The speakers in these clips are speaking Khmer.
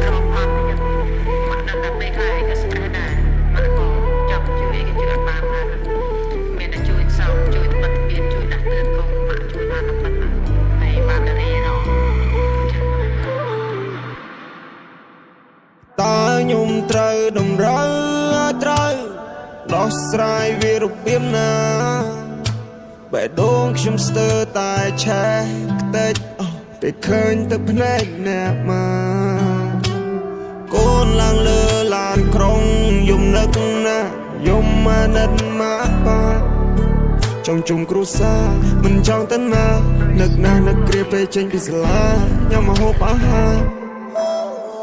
ក្រអត់ទៀតម៉ាក់ដឹងតែពេលខ្លះឯងក៏ stress ដែរម៉ាក់ក៏ចង់ជួយឯងក៏ជួយអត់បានដែរមានតែជួយសោកជួយត្បិតត្បៀតជួយដាស់តឿនកូនម៉ាក់ជួយបានតែប៉ុណ្ណាហើយបានតែរៀនចឹង តើខ្ញុំត្រូវតម្រូវឲ្យត្រូវដោះស្រាយវារបៀបណាបេះដូងខ្ញុំស្ទើរតែឆេះខ្ទេចអស់ពេលឃើញទឹកភ្នែកអ្នកមកកូនឡើងលើឡានក្រុងយំនឹកណាស់យំអាណិតមកប៉ាចង់ជុំគ្រួសារមិនចង់ទៅណានឹកណាស់នឹកគ្រាពេលចេញពីសាលាញ៉ាំម្ហូបអាហារ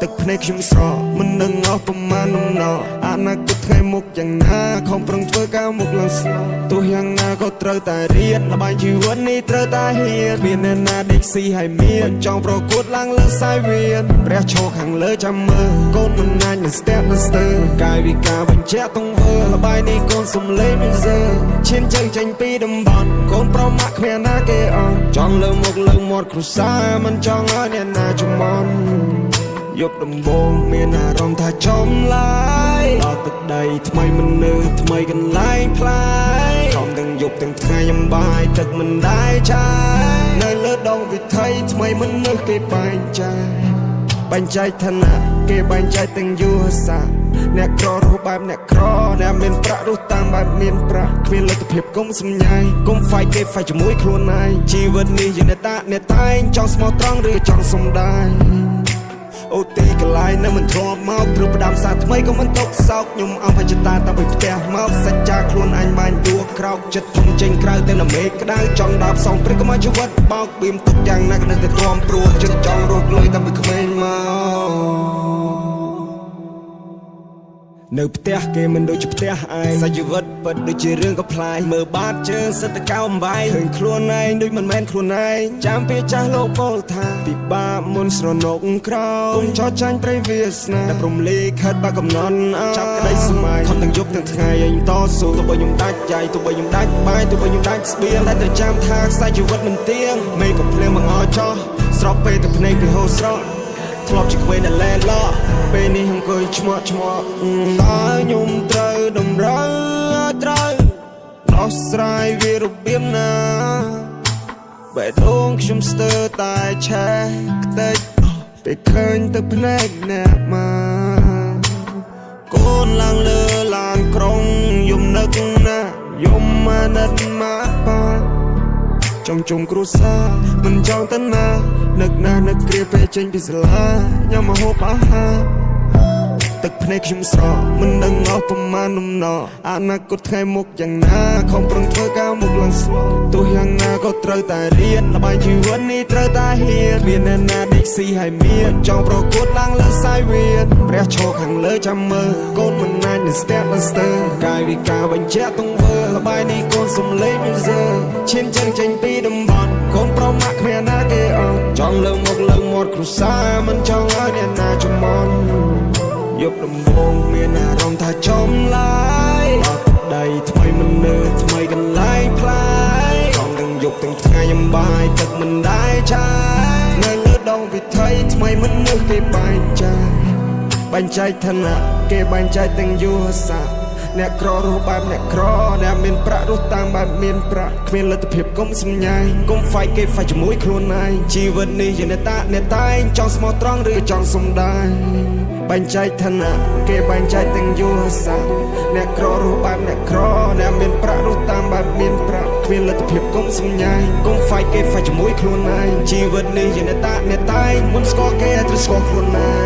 ទឹកភ្នែកខ្ញុំស្រក់មិនដឹងអស់ប្រមាណដំណោអនាគតថ្ងៃមុខយ៉ាងណាខំប្រឹងធ្វើការមុខឡើងស្លោទោះយ៉ាងណាក៏ត្រូវតែរៀនល្បែងជីវិតនេះត្រូវតែហ៊ានមានអ្នកណាដេកស៊ីហើយមានចង់ប្រកួតឡើងលើខ្សែវៀនព្រះឈរខាងលើចាំមើលកូនមិនណាញមិនស្ទាក់មិនស្ទើរកាយវិការបញ្ជាក់ទង្វើល្បែងនេះកូនសំលេងមិនសើឈានជើងចេញពីតំបន់កូនប្រមាក់គ្មានណាគេអន់ចង់លើមុខលើមាត់គ្រួសារមិនចង់ឲ្យអ្នកណាច្មន់ យប់ដំបូងមានអារម្មណ៍ថាចំឡាយដល់ទឹកដីថ្មីមិននៅថ្មីកន្លែងប្លែកខំទាំងយប់ទាំងថ្ងៃខ្ញុំបាយទឹកមិនដែរចាយនៅលើដងវិថីថ្មីមិននឹកគេបែងចែកបែងចែកឋានៈគេបែងចែកទាំងយុទ្ធសាស្ត្រអ្នកក្ររស់បែបអ្នកក្រអ្នកមានប្រាក់រស់តាមបែបមានប្រាក់គ្មានលទ្ធភាពកុំសំញែងកុំហ្វាយគេហ្វាយជាមួយខ្លួនឯងជីវិតនេះជាអ្នកតាអ្នកតែងចង់ស្មោះត្រង់ឬចង់សំដែង អូទីកន្លែងនៅមិនធ្លាប់មកព្រោះផ្ដាំសារថ្មីក៏មិនຕົកសោកខ្ញុំអំបច្ចតាតាំងពីផ្ទះមកសច្ចាខ្លួនអញបាញ់ដួក្រោកចិត្តធំចេញក្រៅទៅនៅមេឃក្តៅចង់ដើរផ្សងព្រឹកក៏មកជីវិតបោកបៀមទុកយ៉ាងណាក៏នៅតែទ្រាំព្រោះចិត្តចង់រកលុយតាំងពីក្មេងមក នៅផ្ទះគេមិនដូចជាផ្ទះឯងសាច់ជីវិតពិតដូចជារឿងកំប្លែងមើលបាតជើងសិតតែកោអំបែងឃើញខ្លួនឯងដូចមិនមែនខ្លួនឯងចាំពេលចាស់លោកពោលថាពិបាកមុនស្រណុកក្រោយគុំចោចាញ់ត្រីវាសនាតែព្រំលីខិតបាកំណត់ចាប់ក្តីសម័យខំទាំងយប់ទាំងថ្ងៃឯងតស៊ូទោះបីខ្ញុំដាច់ចៃទោះបីខ្ញុំដាច់បាយទោះបីខ្ញុំដាច់ស្បៀងតែត្រូវចាំថាខ្សែជីវិតមិនទៀងមេឃក៏ភ្លៀងបង្អចោះស្របពេលទឹកភ្នែកពីហូរស្រក់ ធ្លាប់ជាក្មេងដែលលែឡក់ពេលនេះអង្គុយឆ្មក់ឆ្មក់តើខ្ញុំត្រូវតម្រូវឲ្យត្រូវដោះស្រាយវារបៀបណាបេះដូងខ្ញុំស្ទើរតែឆេះខ្ទេចពេលឃើញទឹកភ្នែកអ្នកមកកូនឡើងលើឡានក្រុងយំនឹកណាស់យំអាណិតមកប៉ា ចង់ជុំគ្រួសារមិនចង់ទៅណានឹកណាស់នឹកគ្រាពេលចេញពីសាលាញ៉ាំម្ហូបអាហារទឹកភ្នែកខ្ញុំស្រក់មិនដឹងអស់ប្រមាណដំណោអនាគតថ្ងៃមុខយ៉ាងណាខំប្រឹងធ្វើការមុខឡើងស្លោទោះយ៉ាងណាក៏ត្រូវតែរៀនល្បែងជីវិតនេះត្រូវតែហ៊ានមានអ្នកណាដេកស៊ីហើយមានចង់ប្រកួតឡើងលើខ្សែវៀនព្រះឈរខាងលើចាំមើលកូនមិនណាញមិនស្ទាក់មិនស្ទើរកាយវិការបញ្ជាក់ទង្វើល្បែងនេះកូនសំលេងមិនសើឈានជើងចេញពីតំបន់កូនប្រមាក់គ្មានណាគេអត់ចង់លើមុខលើមាត់គ្រួសារមិនចង់ឲ្យអ្នកណាច្មន់ យប់ដំបូងមានអារម្មណ៍ថាចំឡាយដល់ទឹកដីថ្មីមិននៅថ្មីកន្លែងប្លែកខំទាំងយប់ទាំងថ្ងៃខ្ញុំបាយទឹកមិនដែរចាយនៅលើដងវិថីថ្មីមិននឹកគេបែងចែកបែងចែកឋានៈគេបែងចែកទាំងយុទ្ធសាស្ត្រអ្នកក្ររស់បែបអ្នកក្រអ្នកមានប្រាក់រស់តាមបែបមានប្រាក់គ្មានលទ្ធភាពកុំសំញែងកុំហ្វាយគេហ្វាយជាមួយខ្លួនឯងជីវិតនេះជាអ្នកតាអ្នកតែងចង់ស្មោះត្រង់ឬចង់សំដែង បែងចែកឋានៈគេបែងចែកទាំងយុទ្ធសាស្ត្រអ្នកក្ររស់បែបអ្នកក្រអ្នកមានប្រាក់រស់តាមបែបមានប្រាក់គ្មានលទ្ធភាពកុំសំញែងកុំហ្វាយគេហ្វាយជាមួយខ្លួនឯងជីវិតនេះជាអ្នកតាអ្នកតែងមុនស្គាល់គេត្រូវស្គាល់ខ្លួនឯ